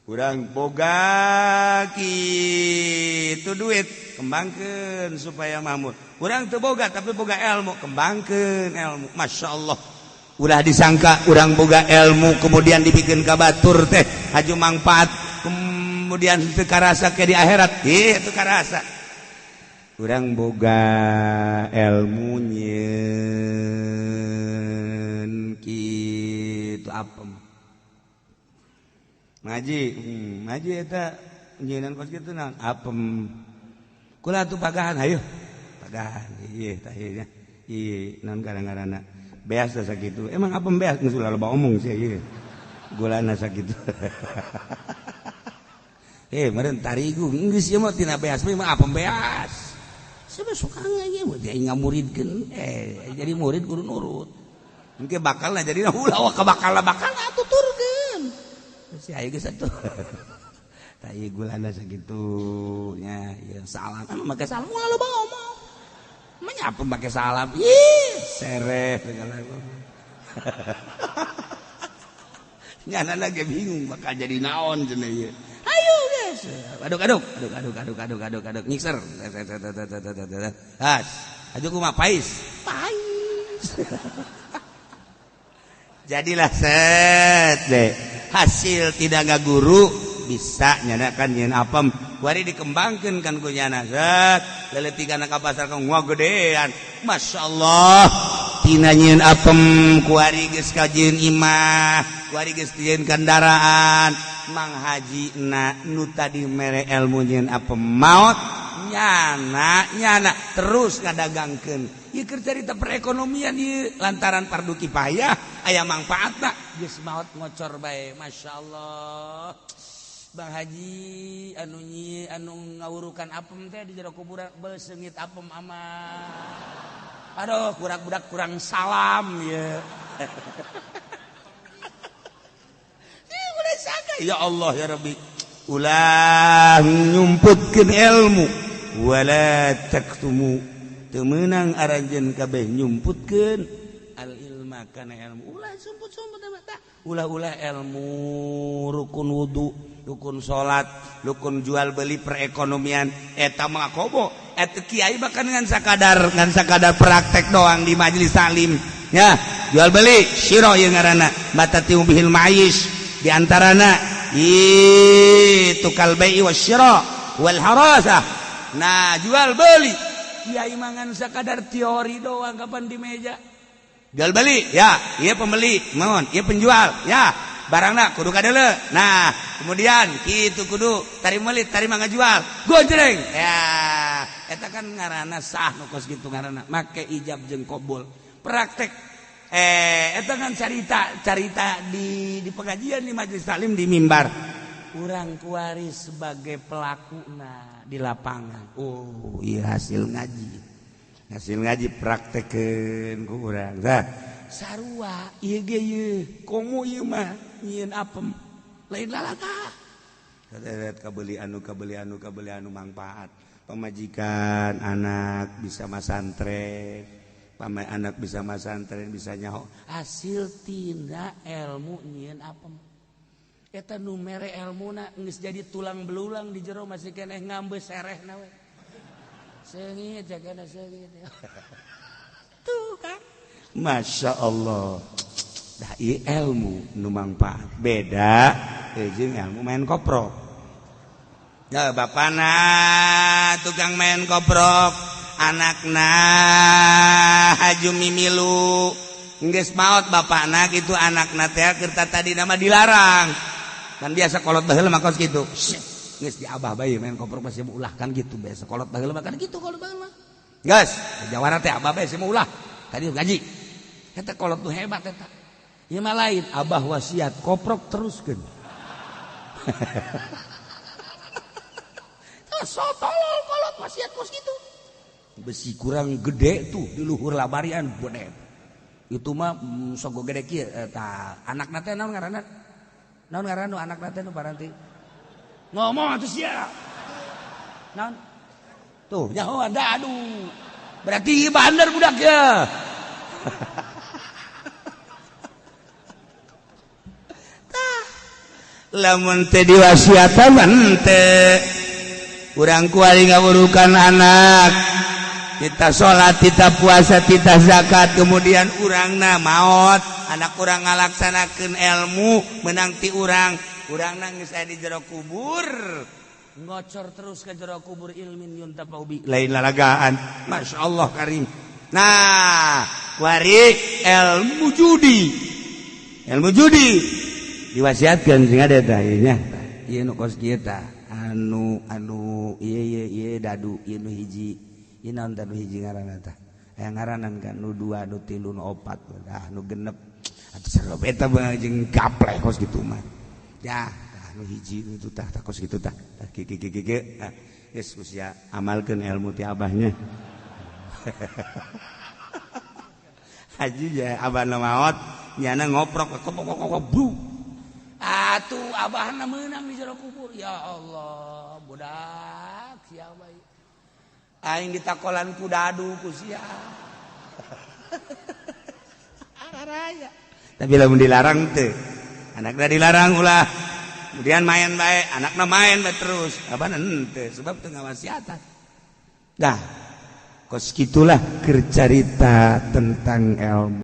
Urang boga kitu duit kembangkeun supaya makmur. Urang teu boga tapi boga ilmu, kembangkeun ilmu. Masya Allah. Ulah disangka urang boga ilmu kemudian dibikin ka batur teh haju mangfaat kemudian teu karasa ke di akhirat. Ih, teu karasa. Urang boga ilmu nyieun kitu apem. Ngaji, ngaji eta nyieunan kos kitu naon? Apem. Kula atuh pagahan hayu. Pagahan. Ieu tah ieu nya. Ieu naon ngaran-ngaranna? Beas teh sakitu. Emang apem beas geus ulah loba omong sia ieu. Gulana sakitu. Meureun tarigu geus ieu mah tina beas mah apem beas. Siapa suka ieu mah dia ngamuridkeun. Jadi murid kudu nurut. Engke bakalna jadi ulah bakal bakal atuh turkeun. Si ayo geus atuh. Tah ieu gulana sakitu nya, ieu salam kan make salam ulah loba ngomong. Menyapa make salam. Ih, sereh segala. Nyana lagi bingung bakal jadi naon cenah ieu. Ayo geus. Aduk aduk aduk aduk aduk aduk aduk aduk mixer. Has. Aju kumaha pais? Pais. Jadilah set deh. Hasil tidak ngaguru bisa nyana kan nyeun apem kuari dikembangkeun kan ku nyana set leuleutikan ka pasar ka gedean. Masya Allah tina nyieun apem kuari geus kajieun imah kuari geus dijieun kendaraan. Mang Haji na nu tadi mere ilmu nyieun apem maot nyana nyana terus ngadagangkeun ieu keur carita perekonomian ieu lantaran fardu kifayah aya mangfaatna geus maot ngocor bae. Masya Allah Bang Haji anu nyi anu ngawurukan apem teh di jero kuburan beseungit apem amat. Aduh kurang budak kurang salam ya. Ya Allah ya Rabbi ulah nyumputkeun ilmu wala taktumu teu meunang aranjeun kabeh nyumputkeun al ilma kana ilmu. Ulah sumput-sumput tah ulah-ulah ilmu rukun wudu, rukun salat, rukun jual beli perekonomian eta mah kobo eta kiai bahkan ngan sakadar praktek doang di majelis taklim ya. Jual beli syiro ieu ngaranna batati bihil ma'is di antarana itu kal bai'i wasyira wal harasah. Nah jual beli kiai mangan sakadar teori doang kapan di meja jual beli ya, ieu pembeli mohon ieu penjual ya barangna kudu kadele. Nah kemudian kitu kudu tarima meuli tarima ngajual gojreng ya eta kan ngaranna sah nu kos kitu ngaranna make ijab jeung qabul praktek. Eta kan carita di pengajian di majelis taklim di mimbar urang kuari sebagai pelakuna di lapangan. Oh iya hasil ngaji praktekeun ku urang tah sarua ieu ge ieu komo ieu mah nyieun apem lain lalaka kabeli anu kabeli anu kabeli anu mangfaat pamajikan anak bisa masantren pamai anak bisa masantren bisa nyaho hasil tina ilmu nyieun apem eta nu mere elmuna geus jadi tulang belulang di jero masih keneh ngambeus serehna we seungit jagana seungit tuh kan. Masya Allah dah ieu ilmu nu mangfaat beda jeung ilmu main koprok ya. Bapana tukang main koprok anakna haju mimilu geus maot bapana kitu anakna teh keur tadi nama dilarang kan biasa kolot baheula mah kos kitu geus di abah bae main koprok masih ulah kan gitu biasa kolot baheula mah kan kitu kolot baheula mah geus jawara teh abah bae sih ulah tadi gaji eta kolot tuh hebat eta ieu mah lain abah wasiat koprok teruskeun. So tolol kolot wasiat kos kitu besi kurang gede tuh di luhur labarian gede itu mah sogo gede kieu eta anakna teh naon ngaranna naon ngaranna anakna teh nu paranti ngomong atuh sia naon tuh nyaho ada aduh berarti bandar budak ya. Tah Lamun teu diwasiatan mah henteu. Urang kuari ngawurukan anak kita, salat kita, puasa kita, zakat, kemudian urangna maot, anak urang ngalaksanakeun ilmu menang ti urang. Urang nangis aya di jero kubur, ngocor terus ke jero kubur ilmin yuntafa'u bi, lain lalagaan. Masya Allah karim. Nah, kuari ilmu judi, ilmu judi diwasiatkan sing ada tah ieu nya, ieu nu kos kieu tah, anu anu ieu ieu ieu dadu ieu nu hiji ieu. Naon tah nu hiji ngaranna tah? Aya ngaranan kan, nu dua, nu tilu, nu opat, dah nu genep atuh. Sarua eta jeung gaplek kos kitu mah ya. Tah, nu hiji itu tah, tah kos kitu tah, tah kieu kieu kieu kieu. Ah, geus usia amalkeun ilmu ti abahnya. Haji ya, abahna maot nyana ngoprok kok kok kok bru atuh, abahna meunang di jero kubur. Ya Allah, budak siapa aing ditakolan ku dadu ku sia raya. Tapi lamun dilarang teh, anakna dilarang ulah, kemudian main bae, anakna main bae terus, abahna henteu, sebab teu ngawasiatan. Dah kos gitulah keur carita tentang ilmu.